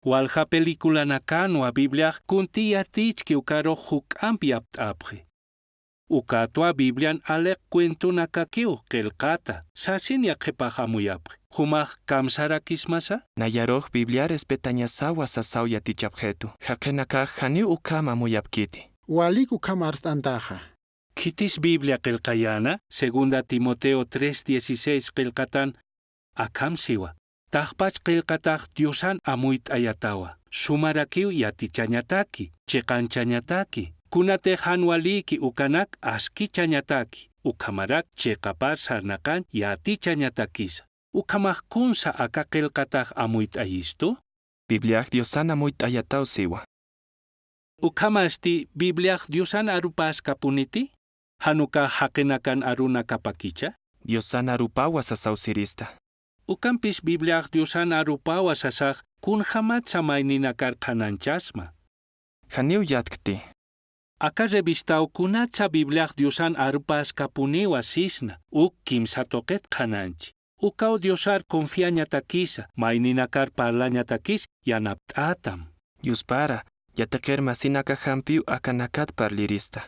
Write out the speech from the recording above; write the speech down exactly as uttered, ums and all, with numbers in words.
Walja películanakanwa Bibliax kunti yatichki ukarux juk'amp yapt'apxi. Ukatwa Biblian aliq cuentonakakiw qillqata, sasin yaqhipax amuyapxi. Jumax kamsarakismasa? Nayarux Biblia respetañasawa sasaw yatichapxitu. Jaqinakax janiw ukham amuyapkiti. Walik ukham arst'antaxa. Khitis Biblia qillqayäna, segunda Timoteo tres dieciséis qillqatan akham siwa: Taxpach qillqatax Diosan amuyt'ayatawa, sumarakiw yatichañataki, chiqanchañataki, kunatix jan walïki ukanak askichañataki, ukhamarak chiqapar sarnaqañ yatichañatakisa. Ukhamax kunsa aka qillqatax amuyt'ayistu? Bibliax Diosan amuyt'ayataw siwa. Ukhamasti Bibliax Diosan arupäskapuniti? Jan ukax jaqinakan arunakapakicha? Diosan arupawa sasaw sirista. Ukampis Bibliax Diosan arupawa sasax kunjamatsa mayninakar qhanañchasma. Janiw yatkti. Aka revistaw kunatsa Bibliax Diosan arupäskapuniwa sisna, uk kimsa tuqit qhanañchi. Ukaw Diosar confiañatakisa, mayninakar parlañatakis yanapt'atam. Yuspara, yatiqir masinakajampiw akanakat parlirista.